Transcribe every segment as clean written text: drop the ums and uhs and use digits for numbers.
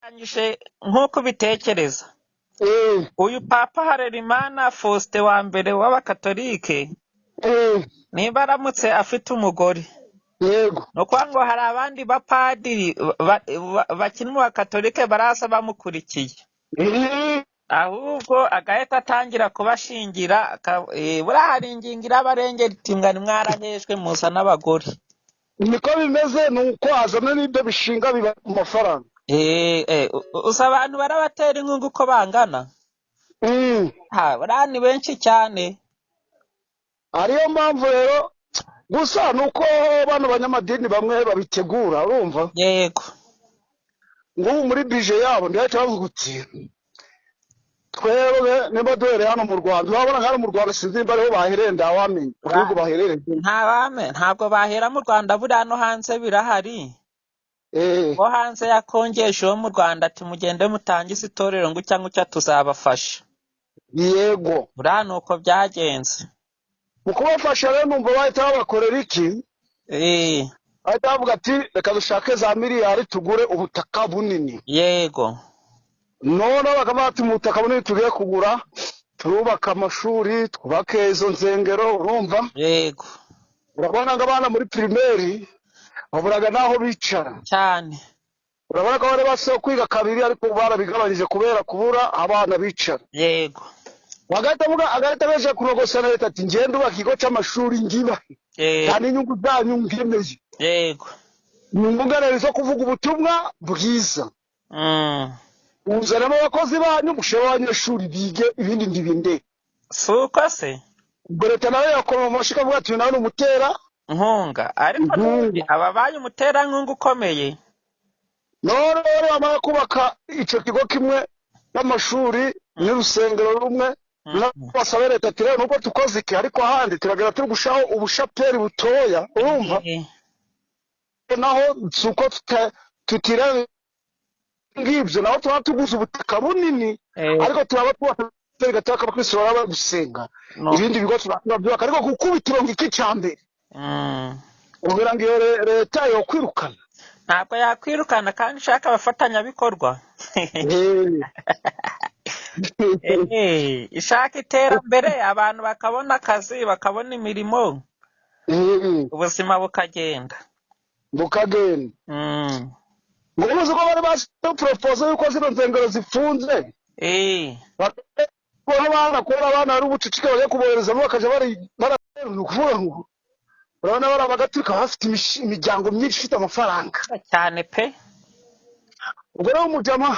Ugereranyije nk'uko ubitekereza, uyu Papa Harerimana Faustin wa mbere w'Abakatolike, niba aramutse afite umugore, ni ukuvuga ngo hari abandi bapadiri bakiri mu Bakatolike baraza bamukurikiye, ahubwo agahita atangira kubashingira. Buriya hari ingingo irabarengera iti mwari mwarahejwe, muzane abagore. Niko bimeze, ni uko azana n'ibyo bishinga biba mu mafaranga. Uzi abantu barabatera inkunga uko bangana? Ha, buriya ni benshi cyane. Ariyo mpamvu rero gusa ni uko bano banyamadini bamwe babitegura, urumva? Yego. Ngubu muri budget yabo ndahita bavuga uti twebwe niba duhereye hano mu Rwanda, urabona nka hano mu Rwanda, sinzi nimba ariho bahereye, ndawamenya urwego baherereye. Ntabame, ntabwo bahera mu Rwanda, buriya no hanze birahari. Bo hanze yakongesha uwo mu Rwanda ati mugende mutangize itorero ngo cyangwa icyo tuzabafasha. Buriya ni uko byagenze. Mu kubafasha rero numva bahita babakorera iki? Bahita bavuga ati reka dushake za miliyari tugure ubutaka bunini. Noneho bakavuga ati mu butaka bunini tugiye kugura turubaka amashuri, twubake izo nsengero, urumva? Urabona ngo abana muri primaire baburaga n'aho bicara. Cyane. Urabona ko bari basigaye kwiga kabiri, ariko ubu barabigabanyije kubera kubura abana bicara. Bagahita avuga, agahita beje kurogosa na leta ati ngende ubaka ikigo cy'amashuri ngiba kandi inyungu zanyu ngemeye. Inyungu ngeneye zo kuvuga ubutumwa bwiza. Uzanamo abakozi banyu, mushyiraho abanyeshuri bige, ibindi ndibinde. Si uko se? Ubwo leta nayo yakoma mu mashyi ikavuga ati uyu nawe ni umutera nkunga, ariko nkunga. N'ubundi ababaye umuterankunga ukomeye. None rero bamara kubaka icyo kigo kimwe n'amashuri n'urusengero rumwe, basabe leta ati rero nubwo tukoze iki, ariko ahandi turagera turi gushaho ubushaperi butoya, urumva? Naho si uko tutira ngibyo, naho tuba tuguze ubutaka bunini, ariko turaba twubaka gatoya k'abakristo baba bari gusenga. No. Ibindi bigo turabyubaka, ariko gukubitiro ngo iki cya mbere, ubwira ngo iyo leta yokwirukana. Ntabwo yakwirukana kandi ishaka abafatanyabikorwa. Ishaka iterambere, abantu bakabona akazi, bakabona imirimo, ubuzima bukagenda. Bukagenda. Ngo uzi ko bari basi propose yuko zino nsengero zifunze, bakora abana, kubona abana bari ubucucike, bagiye kuboherezamo bakajya bari baratera. Ni ukuvuga ngo urabona bari abagatulika bafite imiryango myinshi ifite amafaranga. Cyane pe. Ubwo rero umujama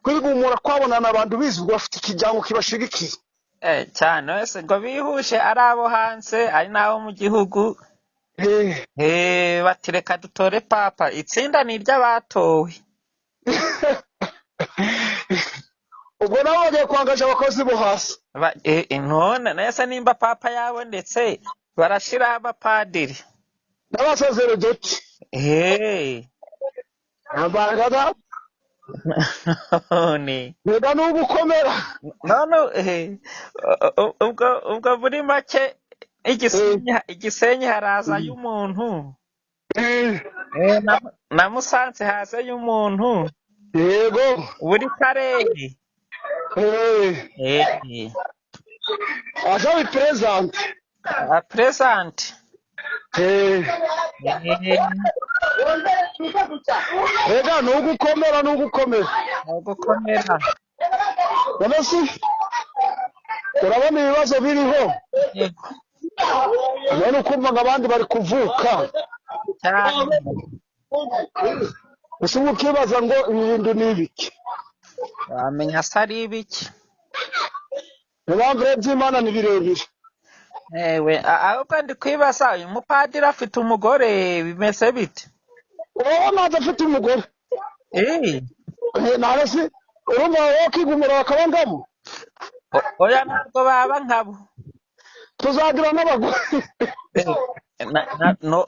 kwigumura kwabonana abantu bizi, ubwo bafite ikiryango kibashigikiye. Cyane wese ngo bihushe, ari abo hanze ari n'abo mu gihugu. Bati reka dutore papa, itsinda ni iry'abatowe. Ubwo nabo bagiye kwangaje abakozi bo hasi. None nese nimba papa yabonetse, barashiraho abapadiri n'abasaseredoti. Abangada. None reka n'ugukomera. None ubwo muri make Igisenyi harazayo umuntu. Na Musanze hazayo umuntu. Buri karere. Aza bipresente. Present. Rega ni ugukomera, ni ugukomera. Ni ugukomera. None se urabona ibibazo biriho? Yego. None ukumva ngo abandi bari kuvuka. Cyane. Gusa ubu ukibaza ngo ibi bintu ni ibiki? Wamenya se ari ibiki? Impamvu rero by'Imana ni birebire. Ewe, ahubwo ndi kwibaza, uyu mupadiri afite umugore, bimeze bite? Wowe ntabwo afite umugore. Ntabwo se urumva wowe kwigumira bakaba ngabo? Oya, ntabwo baba nkabo. Tuzagira n'abagore.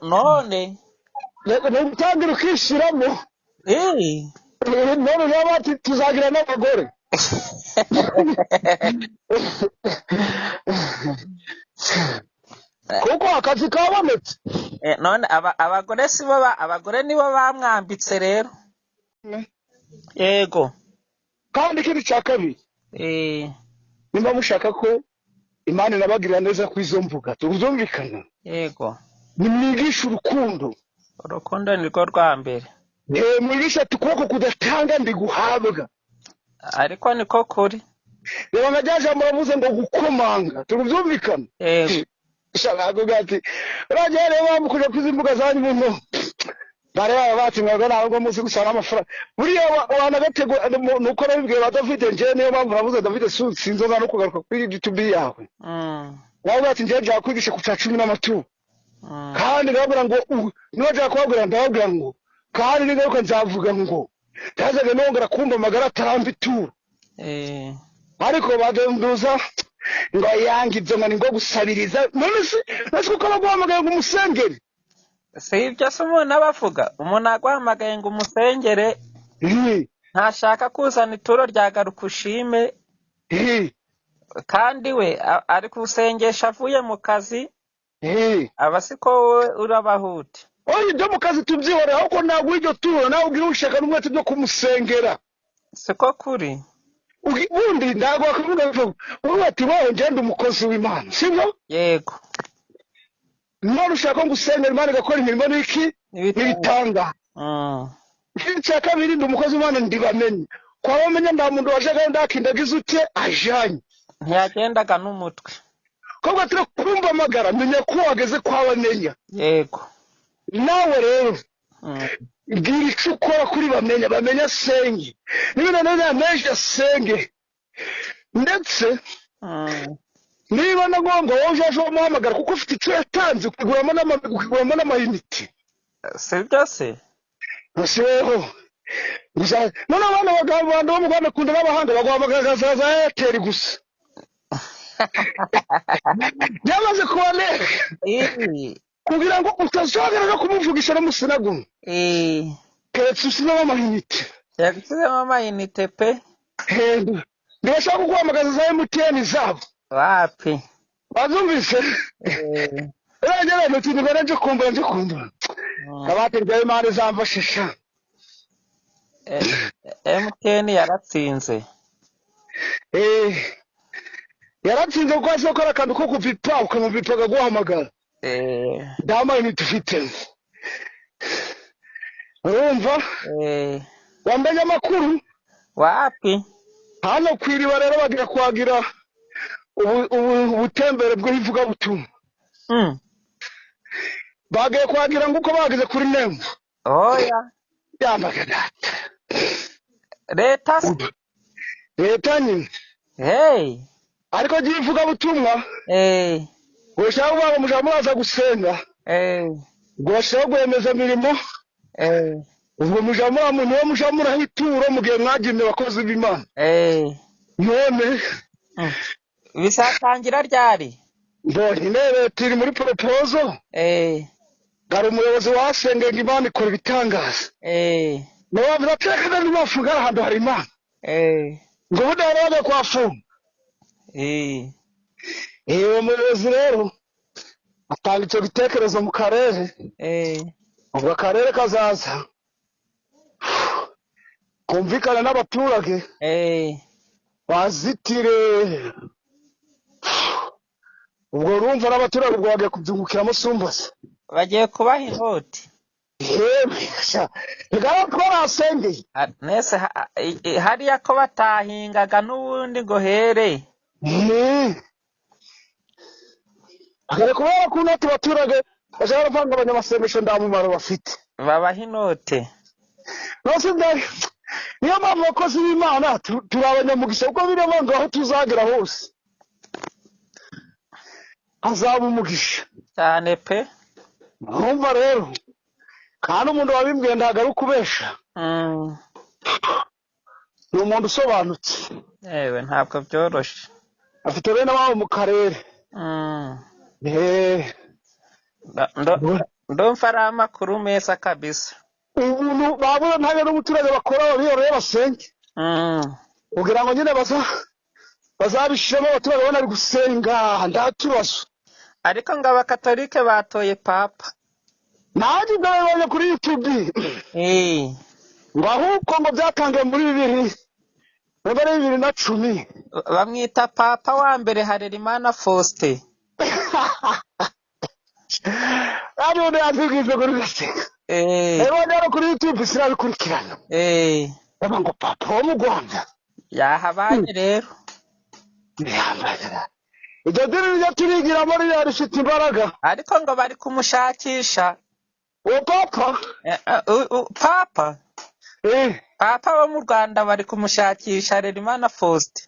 None Ntibitangira ukishiramo. None rero bati tuzagira n'abagore. Kuko akazi kabonetse. None abagore si bo abagore nibo bamwambitse rero. Yego. Kandi ikindi cya kabiri, nimba mushaka ko Imana inabagirira neza ku izo mvuga, tubyumvikana. Yego. Nimwigishe urukundo. Urukundo nirwo rwa mbere. Mwigishe ati ukuboko kudatanga ndiguhabwa. Ariko niko kuri. Reba nka rya jambo bavuze ngo gukomanga, tubyumvikana. Yego. Shaka ati uragiye reba mukuja kwizi mbuga zanyu muno. Bare bati mwebwe ntabwo muzi gusana amafaranga. Buriya wanagategwa nuko nabibwiye ba David, njye niyo mpamvu navuze David sinzoga no kugaruka kuri YouTube yawe. Nawe bati njye njakwigisha ku ca 10 n'amaturo. Kandi ndababwira ngo niba njakubabwira ndababwira ngo kandi ningaruka nzavuga ngo ntazaga nongera kumva amagara ataramba ituro. Ariko badenduza ngo yanga ibyo ngo ni ngo gusabiriza. None se nasi kuko baguhamagaye ngo umusengere? Si ibyo se umuntu aba avuga, umuntu aguhamagaye ngo umusengere ntashaka kuzana ituro rya garuka ushime, kandi we ari kusengesha avuye mu kazi, aba siko wowe urabahute. Oya ibyo mu kazi tubyihorera, ahubwo ntabwo iryo turo nawe ugira ushaka n'umwete byo kumusengera. Siko kuri. Ubundi ntabwo wakavuga ngo ati wowe ngende umukozi w'Imana, sibyo? Yego. None ushaka ngo usengere Imana igakora imirimo n'iki? N'ibitanga. Ikindi cya kabiri, ndi umukozi w'Imana ndibamenye. Kwa bamenye nda muntu wajagayo ndakindagiza ute ajanye. Ntiyagendaga n'umutwe. Kobwa turi kumva amagara menya ko wageze kwa bamenya. Yego. Nawe rero bwira icyo ukora kuri bamenya, bamenya senge. Niba none meje senge. Ndetse niba na ngombwa wowe uje umuhamagara kuko ufite icyo yatanze ukiguramo n'amayinite. Si byo se? Si weho. None abana bagabo bo mu Rwanda kunda n'abahanga baguhamagara za Airtel gusa. Byamaze kubaneka. Kugira ngo utazongera no kumuvugisha no musinagumu. Keretse usizemo amayinite. Yagusizemo amayinite pe. Ntibashaka kuguhamagaza za MTN zabo. Wapi? Bazumvise? Uragera ntuti nibwo nje kumbura nje kumbura. Kabati rya Imana izamfashisha. MTN yaratsinze. Yaratsinze kuko hasi gukora akantu ko kuvipa ukamuvipa akaguhamagara. Ndamayinite ufite. Urumva? Wambaye amakuru? Wapi? Hano kwiriba rero bagira kwagira ubutembere bw'ivugabutumwa. Bagiye kwagira ngo uko bageze kuri Nembo. Oya. Yambaga data. Leta leta nyine. Hey. Ariko ry'ivugabutumwa. Ushaka kuvuga ngo muraza gusenga. Ngo bashaka guhemeza mirimo. Ubwo mujamura muntu wo mujamura ituro mugihe mwagimye abakozi b'Imana. None bisatangira ryari? Mbonye leta iri muri proposal. Gari umuyobozi wasengeye Imana ikora ibitangaza. Nawe avuga ati reka ntibafunga ahantu hari Imana. Ngo ubundi bari bajya kuhafunga. Uwo muyobozi rero atanga icyo gitekerezo mu karere. Ubwo akarere kazaza kumvikana n'abaturage. Bazitire. Ubwo urumva n'abaturage ubwo bagiye kubyungukiramo sumbaza. Bagiye kubaha inoti. Reka twarasengeye. Nese hariya ko batahingaga n'ubundi ngo here. Akare kubera ko inoti abaturage bashaka kuvanga abanyamasengesho nta mumaro bafite. Babaha inote. Nose niyo mpamvu abakozi b'Imana turi abanyamugisha kuko biriya ngo aho tuzagera hose hazaba umugisha. Cyane pe. Urumva rero kandi umuntu wabimbwiye ntabwo ari ukubesha. Ni umuntu usobanutse. Yewe ntabwo byoroshye. Afite bene wabo mu karere. Ndumva ari amakuru meza kabisa. Ubuntu babura ntabwo n'umuturage bakora babihoreye basenge. Kugira ngo nyine bazabishiremo abaturage babona ari gusenga nta kibazo. Ariko ngo abakatolike batoye papa. Nanjye ibyo babonye kuri YouTube. Ngo ahubwo ngo byatangiye muri bibiri muri 2010. Bamwita Papa wa mbere Harerimana Faustin. Ariyo yatubwize kuri gaseka. Rero rero kuri YouTube sinabikurikirana. Baba ngo papa wo mu Rwanda yahabanye rero. Iryo dini ryo turigiramo ririya rifite imbaraga. Ariko ngo bari kumushakisha. Uwo papa? Papa? Papa wo mu Rwanda bari kumushakisha Harerimana Faustin.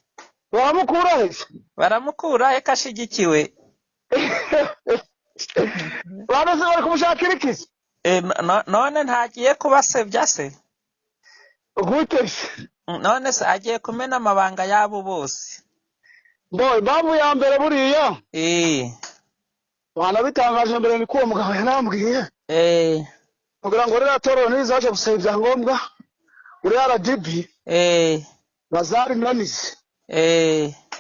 Baramukura he? Baramukura he ko ashigikiwe? Bano bari kumushakira iki? None ntagiye kubasebya se? Gute se? None se agiye kumena amabanga yabo bose. Bo impamvu ya mbere buriya. Wanabitangaje mbere ni ko uwo mugabo yanambwiye. Kugira ngo ririya torero ntirizaje gusaba ibyangombwa muri RDB. Bazarinanize.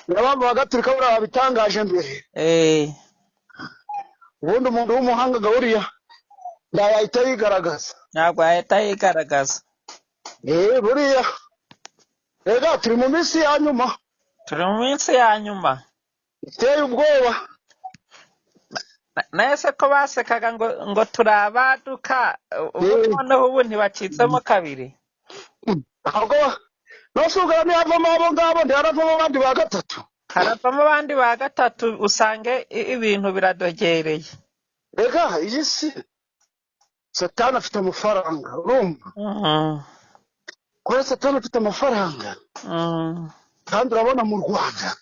Niyo mpamvu Abagatulika buriya babitangaje mbere. Ubundi umuntu w'umuhanga gahuriya ntayahita yigaragaza. Ntabwo yahita yigaragaza. Buriya rega turi mu minsi ya nyuma. Turi mu minsi ya nyuma iteye ubwoba. Nese ko basekaga ngo turabaduka, ubu noneho ubu ntibacitsemo kabiri. Ahubwo nosubwira ntihavamo abo ngabo, ntiharavamo abandi ba gatatu. Haravamo abandi ba gatatu, usange ibintu biradogereye. Rega iyi si Satani afite amafaranga, urumva? Kubera Satani afite amafaranga. Kandi urabona mu Rwanda.